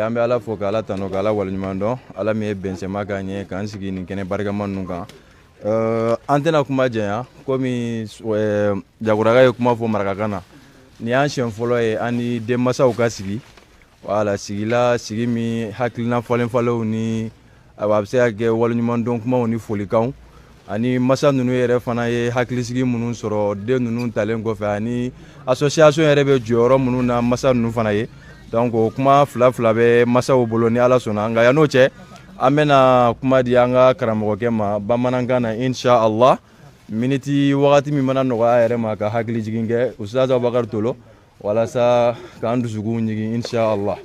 An bɛ Ala fo ka Ala tanu ka Ala waleɲuman dɔn, Ala min ye bɛnsɛma k'an ye k'an sigi nin kɛnɛ barikama ninnu kan. An tɛna kuma janya komi Jakuraka ye kuma fɔ marakakan na. Nin y'an siɲɛ fɔlɔ ye an ni denmansaw ka sigi, wala sigila sigi min hakilina falen falenw ni ayiwa a bɛ se ka kɛ waleɲumandɔn kumaw ni folikanw, ani masa ninnu yɛrɛ fana ye hakilisigi minnu sɔrɔ den ninnu talen kɔfɛ, ani association yɛrɛ bɛ jɔyɔrɔ minnu na masa ninnu fana ye. Donc o kuma fila fila bɛ masaw bolo ni Ala sɔnna. Nka yan'o cɛ, an bɛna kuma di an ka karamɔgɔkɛ ma bamanankan na, insha Allah, miniti wagati min mana nɔgɔya a yɛrɛ ma ka hakili jigin kɛ, Ustaz Abubakar Tolo, walasa k'an dusukun ɲigin, insha Allah.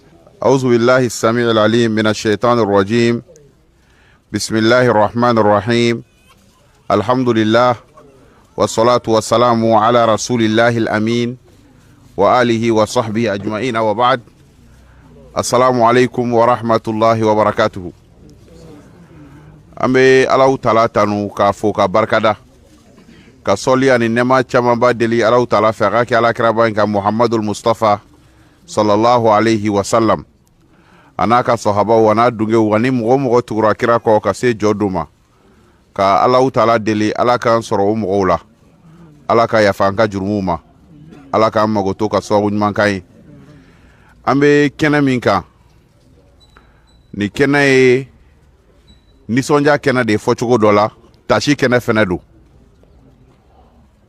أعوذ بالله السميع العليم من الشيطان الرجيم. بسم الله الرحمن الرحيم. الحمد لله والصلاة والسلام على رسول الله الأمين وآله وصحبه أجمعين وبعد. السلام عليكم ورحمة الله وبركاته. An bɛ Alahu Taala tanu k'a fo ka barikada ka sɔli ani nɛɛma camanba deli Alahu Taala fɛ a ka kɛ alakiraba in kan, Muhamadul Mustafa sallallahu alaihi wasallam, a n'a ka sɔhabaw a n'a dungew ani mɔgɔ o mɔgɔ tugura kira kɔ ka se jɔ don ma. Ka Alahu Taala deli, Ala k'an sɔrɔ o mɔgɔw la. Ala ka yafa an ka jurumuw ma, Ala k'an magoto ka sababu ɲuman k'an ye. An bɛ kɛnɛ min kan, nin kɛnɛ ye nisɔndiya kɛnɛ de ye fɔcogo dɔ la, tasi kɛnɛ fɛnɛ don.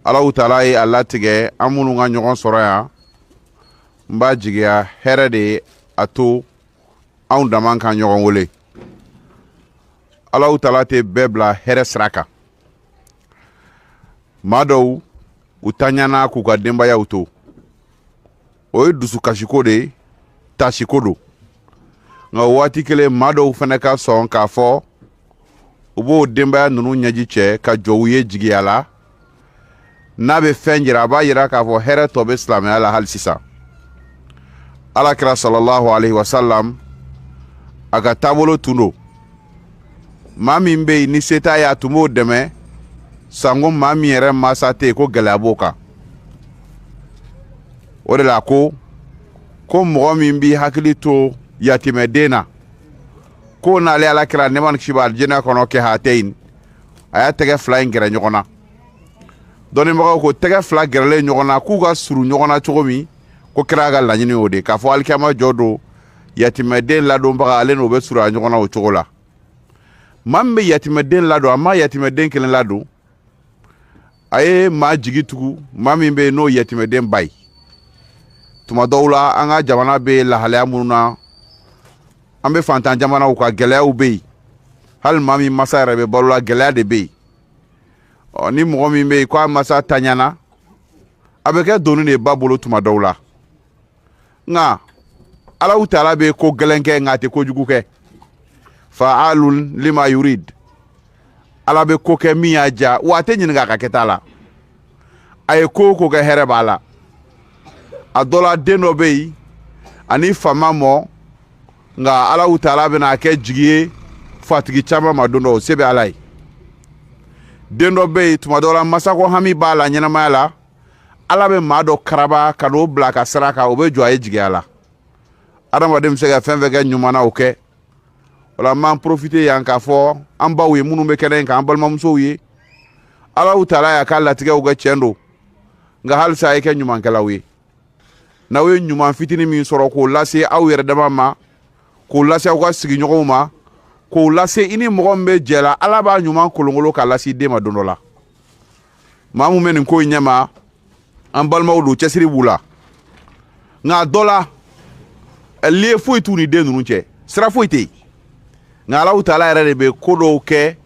Alahu Taala ye a latigɛ an minnu ka ɲɔgɔn sɔrɔ yan, n b'a jigiya hɛrɛ de ye a to anw dama ka ɲɔgɔn wele. Alahu Taala tɛ bɛɛ bila hɛrɛ sira kan. Maa dɔw u taɲana k'u ka denbayaw to, o ye dusukasiko de ye, tasiko don. Nka o waati kelen, maa dɔw fana ka sɔn k'a fɔ u b'o denbaya ninnu ɲɛji cɛ ka jɔ u ye jigiya la. N'a bɛ fɛn jira, a b'a jira k'a fɔ hɛrɛ tɔ bɛ silamɛya la hali sisan. Ala kira sallallahu alaihi wasallam a ka taabolo tun don, maa min bɛ yen ni se t'a ye, a tun b'o dɛmɛ, sanko maa min yɛrɛ masa tɛ yen ko gɛlɛya b'o kan. O de la ko mɔgɔ min b'i hakili to yatimɛden na, ko n'ale ala kira nɛɛma ni kisi b'a alijinɛ kɔnɔ kɛ hateyin, a y'a tɛgɛ fila in gɛrɛ ɲɔgɔn na. Dɔnnibagaw ko tɛgɛ fila gɛrɛlen ɲɔgɔn na k'u ka surun ɲɔgɔn na cogo min, ko kira ka laɲini y'o de k'a fɔ alikiyama jɔ don, yatimɛden ladonbaga ale n'o bɛ surunya ɲɔgɔn na o cogo la. Maa min bɛ yatimɛden ladon, a ma yatimɛden kelen ladon, a ye maa jigi tugu maa min bɛ yen n'o yatimɛden ba ye. Tuma dɔw la, an ka jamana bɛ lahalaya minnu na, an bɛ fantan jamanaw ka gɛlɛyaw bɛ yen, hali maa min masa yɛrɛ bɛ balo la, gɛlɛya de bɛ yen. Ɔ ni mɔgɔ min bɛ yen k'a masa taɲana, a bɛ kɛ doni de ba bolo tuma dɔw la. Nka Alahu Taala bɛ ko gɛlɛn kɛ, nka a tɛ kojugu kɛ. Fa'alun lima yurid, Ala bɛ ko kɛ min y'a diya, wa a tɛ ɲininka a ka kɛta la. A ye ko o ko kɛ, hɛrɛ b'a la. A dɔ la, den dɔ bɛ yen ani fa ma mɔ, nka Alahu Taala bɛna a kɛ jigi ye fatigi caman ma don dɔ, o se bɛ Ala ye. Den dɔ bɛ yen, tuma dɔ la masako hami b'a la ɲɛnamaya la, Ala bɛ maa dɔ karaba ka n'o bila a ka sira kan, o bɛ jɔ a ye jigiya la. Adamaden bɛ se ka fɛn fɛn kɛ ɲuman na, o kɛ. O la n b'an profiter yan k'a fɔ an baw ye minnu bɛ kɛnɛ in kan, an balimamusow ye, Alahu Taala y'a ka latigɛw kɛ, tiɲɛ don, nka halisa a ye kɛ ɲumankɛlaw ye. N'aw ye ɲuman fitinin min sɔrɔ k'o lase aw yɛrɛ dama ma, k'o lase aw ka sigiɲɔgɔnw ma, k'o lase i ni mɔgɔ min bɛ jɛ la, Ala b'a ɲuman kolonkolon k'a lase i den ma don dɔ la. Maa mun bɛ nin ko in ɲɛma, an balimaw don, cɛsiri b'u la, nka a dɔ la lien foyi t'u ni den ninnu cɛ, sira foyi tɛ yen. Nka Alahu Taala yɛrɛ de bɛ ko dɔw kɛ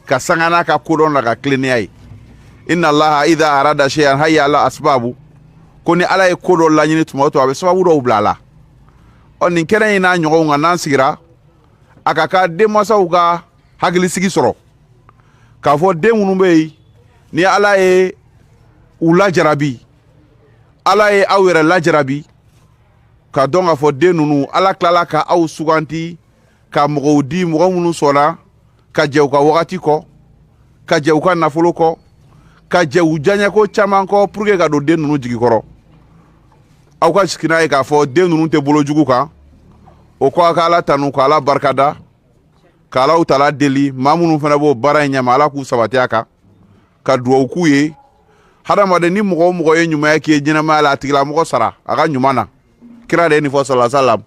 ka sanga n'a ka kodɔn n'a ka tilennenya ye. Inna Allaha idha arada shay'an hayya ala asbabu, ko ni Ala ye ko dɔ laɲini tuma o tuma, a bɛ sababu dɔw bila a la. Ɔ nin kɛnɛ in n'a ɲɔgɔnw kan, n'an sigira, a ka kan denmansaw ka hakilisigi sɔrɔ k'a fɔ den minnu bɛ yen ni Ala ye u lajarabi, Ala ye aw yɛrɛ lajarabi, ka dɔn k'a fɔ den ninnu, Ala tilala ka aw suganti ka mɔgɔw di, mɔgɔ minnu sɔnna ka jɛ u ka wagati kɔ, ka jɛ u ka nafolo kɔ, ka jɛ u diyaɲɛko caman kɔ pour que ka don den ninnu jigi kɔrɔ. Aw ka sigi n'a ye k'a fɔ den ninnu tɛ bolo jugu kan. O O kɔ, a ka Ala tanu, ka Ala barikada, ka Alaw Tala deli. Maa minnu fana b'o baara in ɲɛma, Ala k'u sabati a kan, ka duwawu k'u ye. Hadamaden, ni mɔgɔ o mɔgɔ ye ɲumanya k'i ye ɲɛnamaya la, a tigilamɔgɔ sara a ka ɲuman na. Kira de ye nin fɔ, sala salam: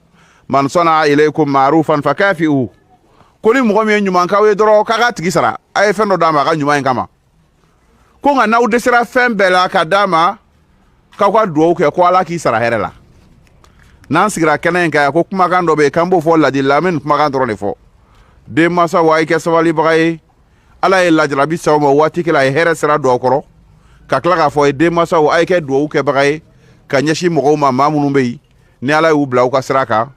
man sanaa ilaykum ma'rufan fakafi'u. Ko ni mɔgɔ min ye ɲuman k'aw ye dɔrɔn, k'a k'a tigi sara, a ye fɛn dɔ d'a ma a ka ɲuman in kama. Ko nka n'aw dɛsɛra fɛn bɛɛ la ka d'a ma, k'aw ka duwawu kɛ ko Ala k'i sara hɛrɛ la. N'an sigira kɛnɛ in kan yan, ko kumakan dɔ bɛ yen k'an b'o fɔ ladili la, an bɛ nin kumakan dɔrɔn de fɔ. Denmansaw, a ye kɛ sabalibaga ye. Ala ye lajarabi s'aw ma waati kelen, a ye hɛrɛ sira don aw kɔrɔ, ka tila k'a fɔ ye: denmansaw, a ye kɛ duwawu kɛbaga ye ka ɲɛsin mɔgɔw ma, maa minnu bɛ yen ni Ala y'u bila aw ka sira kan.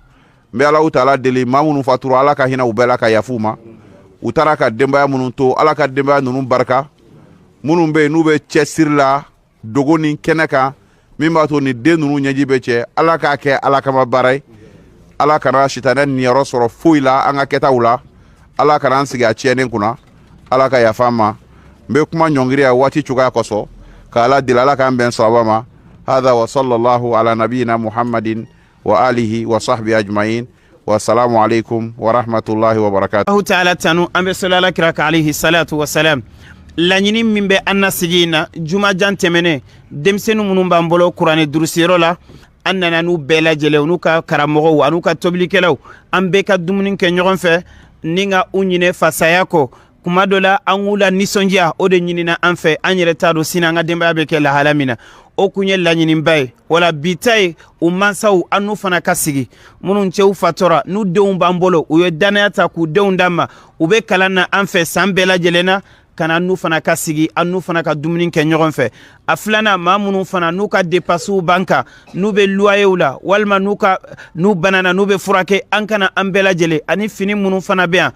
N bɛ Alaw Taala deli, maa minnu fatura, Ala ka hinɛ u bɛɛ la ka yafa u ma. U taara ka denbaya minnu to, Ala ka denbaya ninnu barika. Minnu bɛ yen n'u bɛ cɛsiri la dogo ni kɛnɛ kan, min b'a to ni den ninnu ɲɛji bɛ cɛ, Ala k'a kɛ Ala kama baara ye. Ala kana sitanɛ niyɔrɔ sɔrɔ foyi la an ka kɛtaw la. Ala kana an sigi a tiɲɛnen kunna. Ala ka yafa an ma. N bɛ kuma ɲɔngiri a waati cogoya kosɔn, ka Ala deli, Ala k'an bɛn sawaba ma. Hada wa sallallahu ala nabiyina Muhammadin wa alihi wa sahbihi ajma'in, wa salamu alaikum wa rahmatullahi wa barakatuh. Allahu Taala tanu, an bɛ sɔli Ala kira kan, alayhi salatu wa salam. Laɲini min bɛ an na sigi in na, jumajan tɛmɛnen, denmisɛnnin minnu b'an bolo kuranɛ durusiyɔrɔ la, an nana n'u bɛɛ lajɛlen, n'u ka karamɔgɔw an'u ka tobilikɛlaw, an bɛɛ ka dumuni kɛ ɲɔgɔn fɛ ni ka u ɲinɛ fasaya kɔ. Kuma dɔ la, an k'u la nisɔndiya, o de ɲinina an fɛ. An yɛrɛ t'a dɔn sini an ka denbaya bɛ kɛ lahala min na. O kun ye laɲiniba ye. Wala bi ta ye, u mansaw, an n'u fana ka sigi, minnu cɛw fatɔra, n'u denw b'an bolo, u ye danaya ta k'u denw d'an ma, u bɛ kalan na an fɛ san bɛɛ lajɛlen na, ka na n'u fana ka sigi, an n'u fana ka dumuni kɛ ɲɔgɔn fɛ. A filanan, maa minnu fana n'u ka depasiw b'an kan, n'u bɛ luwayew la, walima n'u ka n'u banana, n'u bɛ furakɛ, an kana an bɛɛ lajɛlen, ani fini minnu fana bɛ yan,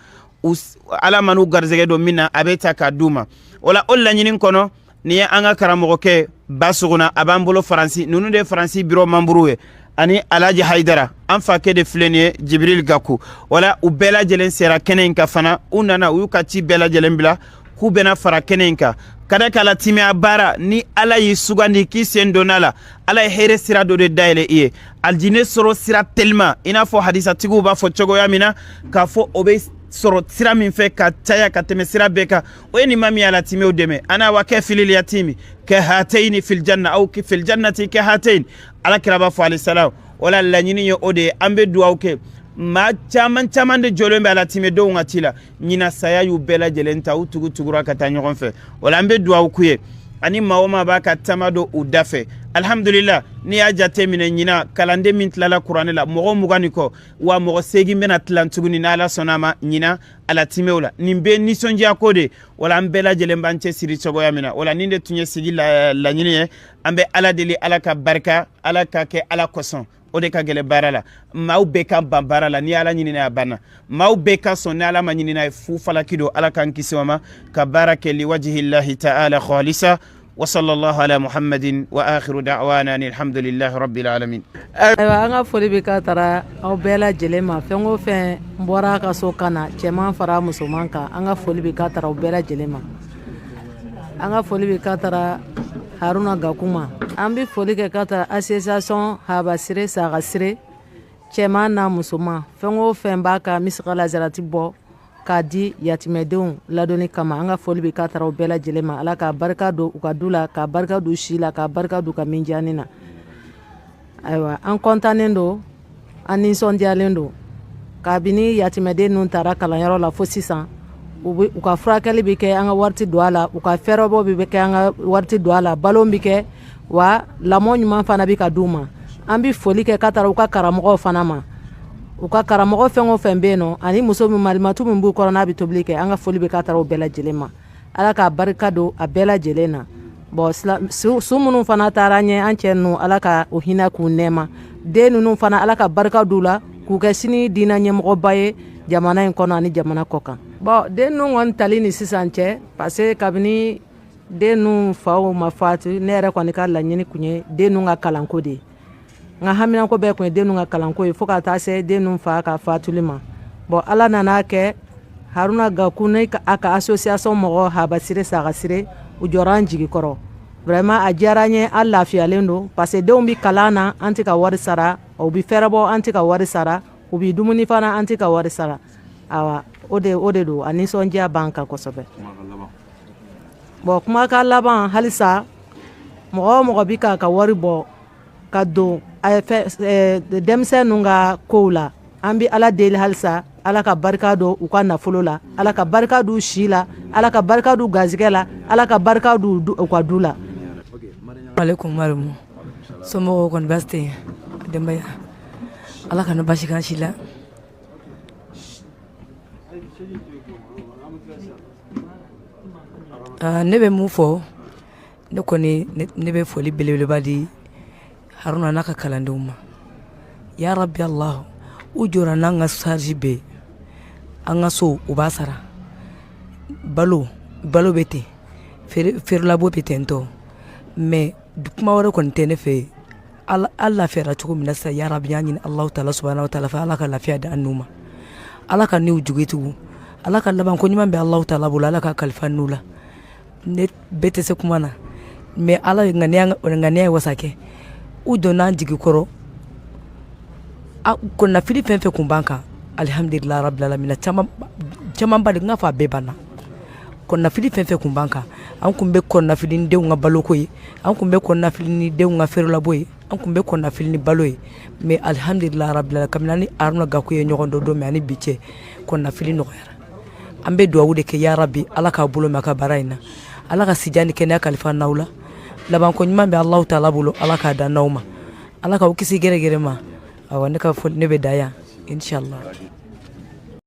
Ala ma n'u garisɛgɛ don min na, a bɛ ta k'a d'u ma. O la, o laɲini kɔnɔ, nin ye an ka karamɔgɔkɛ Basuguna, a b'an bolo Faransi, ninnu de ye Faransi biro manburu ye, ani Alaji Hayidara, an fakɛ de filɛ nin ye, Jibril Gaku. Wala u bɛɛ lajɛlen sera kɛnɛ in kan fana. U nana, u y'u ka ci bɛɛ lajɛlen bila k'u bɛna fara kɛnɛ in kan ka da k'a la timiya baara. Ni Ala y'i sugandi k'i sen donna la, Ala ye hɛrɛ sira dɔ de dayɛlɛ i ye, alijinɛ sɔrɔ sira telima, i n'a fɔ hadisatigiw b'a fɔ cogoya min na, k'a fɔ o bɛ sɔrɔ sira min fɛ ka caya ka tɛmɛ sira bɛɛ kan, o ye nin maa min ye alatimew dɛmɛ. Ana wa kafilil yatimi ka hatayini fil janna aw fil jannati ka hatayin, Ala kira b'a fɔ, alayhi salam. Wala laɲini ye o de ye. An bɛ duwawu kɛ. Maa caman caman de jɔlen bɛ alatimedenw ka ci la. Ɲina, saya y'u bɛɛ lajɛlen ta, u tugu tugura ka taa ɲɔgɔn fɛ. Wala an bɛ duwawu k'u ye, ani maa o maa b'a ka tama don u da fɛ. Alhamdulillah, n'i y'a jate minɛ, ɲina kalanden min tilala kuranɛ la, mɔgɔ 20 ni kɔ, wa mɔgɔ 8 bɛna tilan tuguni n'Ala sɔnna a ma ɲina alatimew la. Nin bɛɛ nisɔndiya ko de. Wala an bɛɛ lajɛlen b'an cɛ siri cogoya min na. Wala nin de tun ye sigi laɲini ye. An bɛ Ala deli, Ala ka barika, Ala ka kɛ Ala kosɔn. O de ka gɛlɛ baara la. Maaw bɛɛ ka ban baara la, ni Ala ɲinina, a banna. Maaw bɛɛ ka sɔn, ni Ala ma ɲinina ye, fu falaki don. Ala k'an kisi o ma, ka baara kɛ liwajihillahi ta'ala khalisa. Wa sallallahu ala Muhammadin wa akhiru da'wana alhamdulillahi rabbil alamin. Ayiwa, an ka foli bɛ ka taara aw bɛɛ lajɛlen ma. Fɛn o fɛn bɔra a ka so ka na, cɛman fara musoman kan, an ka foli bɛ ka taara aw bɛɛ lajɛlen ma. An ka foli bɛ ka taara Haruna Gaku ma. An bɛ foli kɛ ka taa association Habasire Sagasire, cɛman n'a musoman, fɛn o fɛn b'a ka misigala zarati bɔ k'a di yatimɛdenw ladonni kama, an ka foli bɛ ka taara u bɛɛ lajɛlen ma. Ala ka barika don u ka du la, ka barika don si la, ka barika don ka minjani na. Ayiwa, an kɔntannen don, an nisɔndiyalen don. Kabini yatimɛden ninnu taara kalanyɔrɔ la fo sisan, u ka furakɛli bɛ kɛ, an ka wari don a la, u ka fɛɛrɛbɔ bɛ kɛ, an ka wari don a la, balo bɛ kɛ, wa lamɔ ɲuman fana bɛ ka di u ma. An bɛ foli kɛ ka taara u ka karamɔgɔw fana ma. U ka karamɔgɔ fɛn o fɛn bɛ yen nɔ, ani muso min malimatu min b'u kɔrɔ n'a bɛ tobili kɛ, an ka foli bɛ ka taara u bɛɛ lajɛlen ma. Ala k'a barika don a bɛɛ lajɛlen na. Bon, su minnu fana taara ɲɛ, an cɛ ninnu, Ala ka u hinɛ k'u nɛɛma. Den ninnu fana, Ala ka barika d'u la k'u kɛ sini diinɛ ɲɛmɔgɔba ye jamana in kɔnɔ ani jamana kɔ kan. Bon, den ninnu kɔni tali ni sisan cɛ, parce que kabini den ninnu faw ma fatu, ne yɛrɛ kɔni ka laɲini kun ye den ninnu ka kalanko de ye. N ka haminako bɛɛ kun ye den ninnu ka kalanko ye, fo ka taa se den ninnu fa ka fatuli ma. Bon, Ala nana kɛ, Haruna Gaku ne a ka association mɔgɔ Habasire Sagasire, u jɔra an jigi kɔrɔ. Vraiment, a diyara n ye, an lafiyalen don, parce que denw bɛ kalan na, an tɛ ka wari sara, u bɛ fɛɛrɛbɔ, an tɛ ka wari sara. U bi dumuni fana, an tɛ ka wari sara. Awa, o de don, a nisɔndiya b'an kan kosɛbɛ. Bon, kumakan laban, halisa mɔgɔ o mɔgɔ bi k'a ka wari bɔ ka don denmisɛn ninnu ka kow la, an bɛ Ala deli halisa, Ala ka barika don u ka nafolo la, Ala ka barika d'u si la, Ala ka barika d'u garisɛgɛ la, Ala ka barika d'u u ka du la. Aleykum marimu, somɔgɔw kɔni baasi tɛ yen? Denbaya, Ala kana basi k'an si la. Ne bɛ mun fɔ? Ne kɔni, ne bɛ foli belebeleba di Haruna n'a ka kalandenw ma. Ya rabi Allah, u jɔra n'an ka charge bɛɛ. An ka so, u b'a sara, balo, balo bɛ ten, feerelabɔ bɛ ten tɔ. Mais kuma wɛrɛ kɔni tɛ ne fɛ. Ala lafiyara cogo min na sisan, ya rabi, y'a ɲini Alahu taala subahana wa taala fɛ, Ala ka lafiya di an n'u ma, Ala ka n'u jigitigiw, Ala ka laban ko ɲuman bɛ Alahu taala bolo, Ala ka kalifa n'u la. Ne bɛɛ tɛ se kuma na, mais Ala ye ŋaniya ye wasa kɛ. U donna an jigi kɔrɔ, kɔnɔnafili fɛn fɛn kun b'an kan, alihamudulila rabbil alamina, caman camanba de, n k'a fɔ a bɛɛ banna. Kɔnɔnafili fɛn fɛn kun b'an kan, an kun bɛ kɔnɔnafili ni denw ka baloko ye, an kun bɛ kɔnɔnafili ni denw ka feerelabɔ ye, an kun bɛ kɔnɔnafili ni balo ye. Mais alihamudulila rabbil alamina, kabini ni Haruna Gaku ye ɲɔgɔn dɔn don min ani bi cɛ, kɔnɔnafili nɔgɔyara. An bɛ dugawu de kɛ, ya rabi, Ala k'a bolo mɛn a ka baara in na, Ala ka sijan ni kɛnɛya kalifa n'aw la. Labanko ɲuman bɛ Alahu taala bolo, Ala k'a dan n'aw ma, Ala k'aw kisi gɛrɛgɛrɛ ma. Awa, ne ka foli, ne bɛ da yan, inshallah.